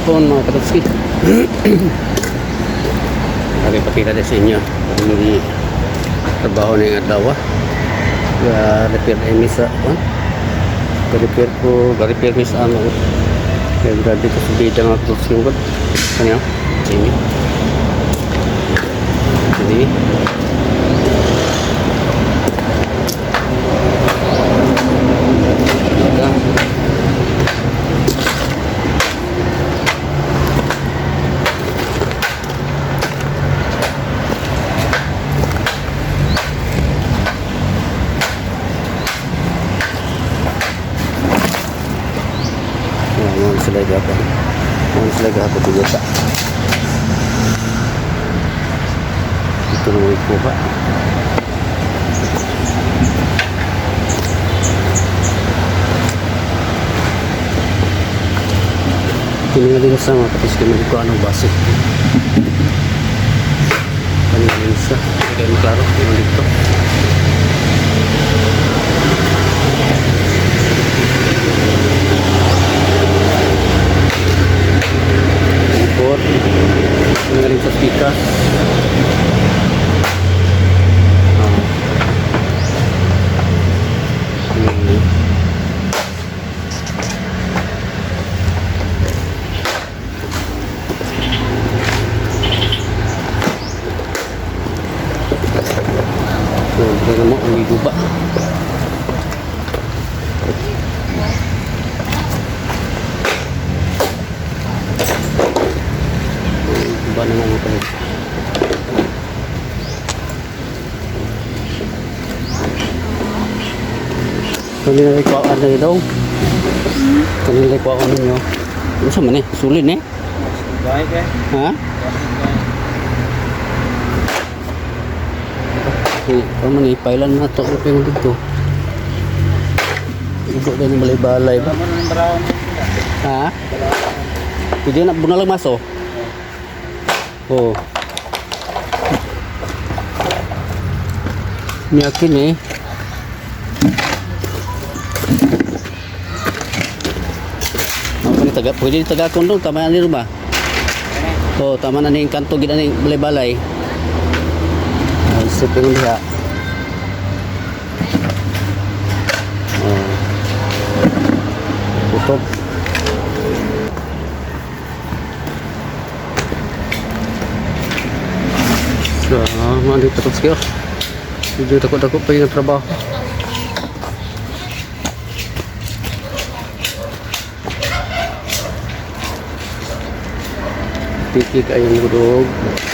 Hapon, mga katutski. Kami pakita din sa inyo ang hindi trabaho ng adlaw. Ga repair mi sa kuan. Ga repair ko, ga repair mi sa ano. Kaya grabe ko sa bida, mga katutski ko. Kanya, sa inyo. Sige. Ito. Ayan, mga sila gapon. Mga sila gapon dito. Ito na mga ikuha. Tingaling sa mga kapis kami ko anong base. Tingaling sa. Hindi kayo maklaro. Yung dito. Import. Tingaling sa speakers. Ah. So, tingnan mo ang guba. Ang guba na mga palit. Kanina rin kuhaan na daw. Kanina rin kuhaan ninyo. Ano sa man eh? Sulin eh? Baik eh. Ha? Okay, kamu ni pailan na to ang yung dito. Igo din yung balay-balay ba? Wala mo nang brown. Ha? Pwede na bunalag maso. Oh. Miyakin eh. Ako ni taga, pwede ni taga kondong tama na ni ba? Oh, tama na ni kanto gid ani balay-balay. Ay, isip yung diha. Oh. Putok. So, mga dito tapos kayo. Medyo takot-takot pa yung trabaho. Piki kayo ng gudog.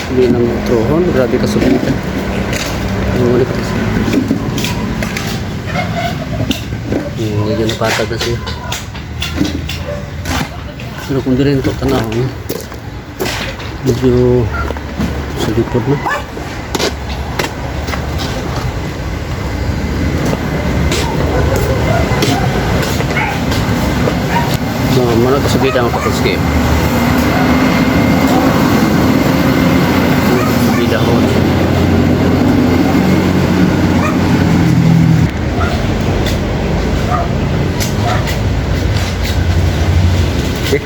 Hindi na mo trohon. Grabe ka subitan. Ano mo dito? Medyo napatag na siya. Pero kung di rin ito tanaw, no? Medyo sa likod na. No, mana kasubida ang kapatid. Kasubida ko. Okay.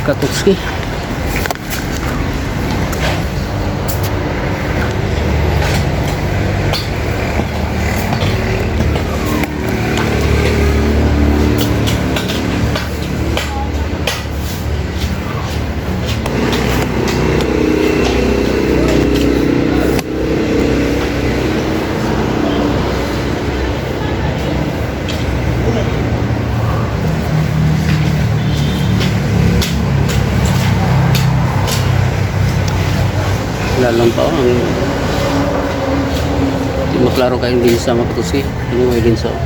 Katutski. Lalong pa, oh, ang di maklaro kayong linsa, mga katuski. Ano may linsa, oh?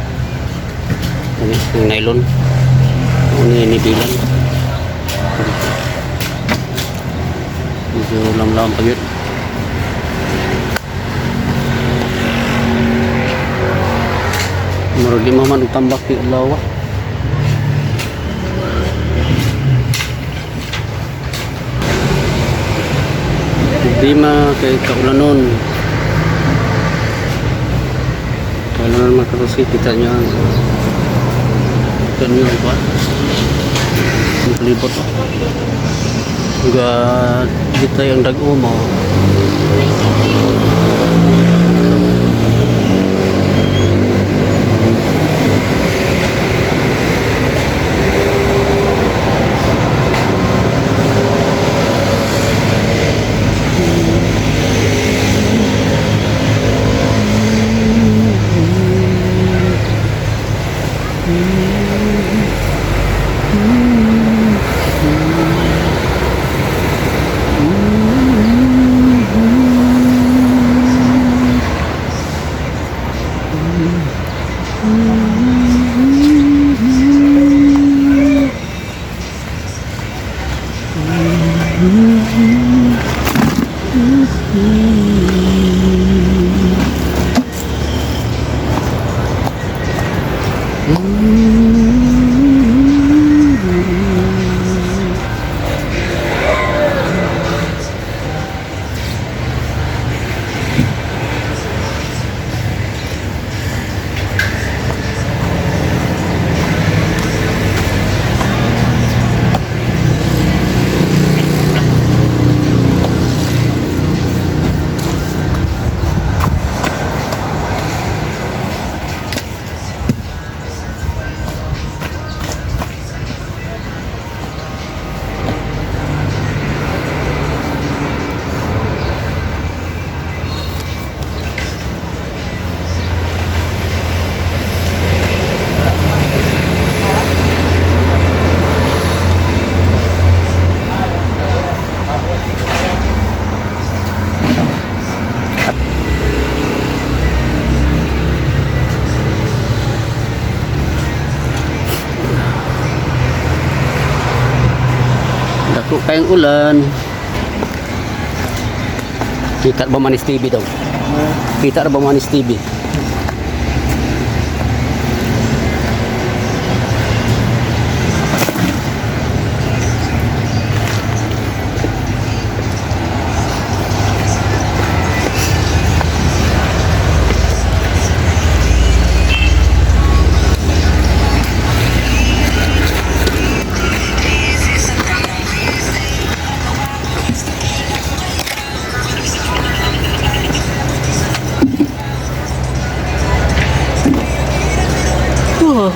Ano, yung nylon. Ano yung nibilan. Medyo lamlam pa yun. Murag lima man og tambak yung adlaw, ah. Problema kay kaulanon. Kaulanon, mga katuski, kita nyo ang kuwan. Ang palibot, oh. Ga dito yung dag-o mo. Dako kayong ulan. Kita ba Manis TV daw? Kita ba Manis TV? Oh.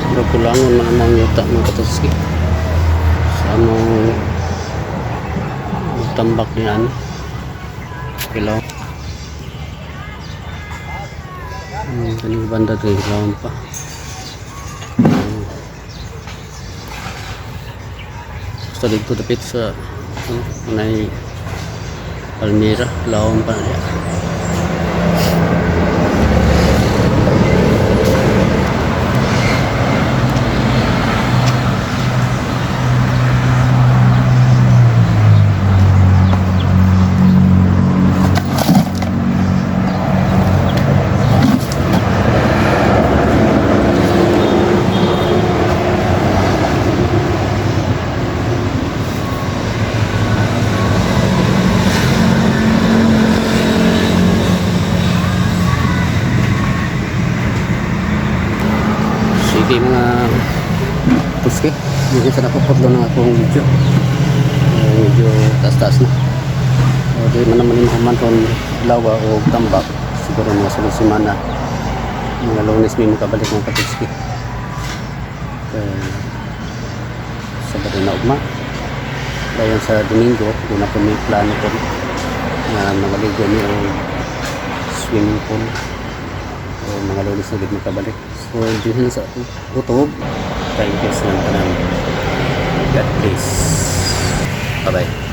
Pero kulangon man ang mga yuta, mga katuski, sa among tambak niyan. Kilaw. Kaning banda to, kilawon pa. Basta dito dapit sa ano, anay Palmira, kilawon pa na diya. Kapitski, medyo sa nakaputlo ng akong video. Medyo taas-taas na. O, di man naman yung human kon lawa o tambak. Siguro mga sunod semana. Mga Lunes may makabalik, mga kapitski. Kaya, Sabado na ugma. Dayon sa Domingo, doon ako may plano ko na mangaligo mi o swimming pool. O mga Lunes na gid makabalik. So, dinhin sa utob. Thank you sa tanan. God bless. Bye-bye.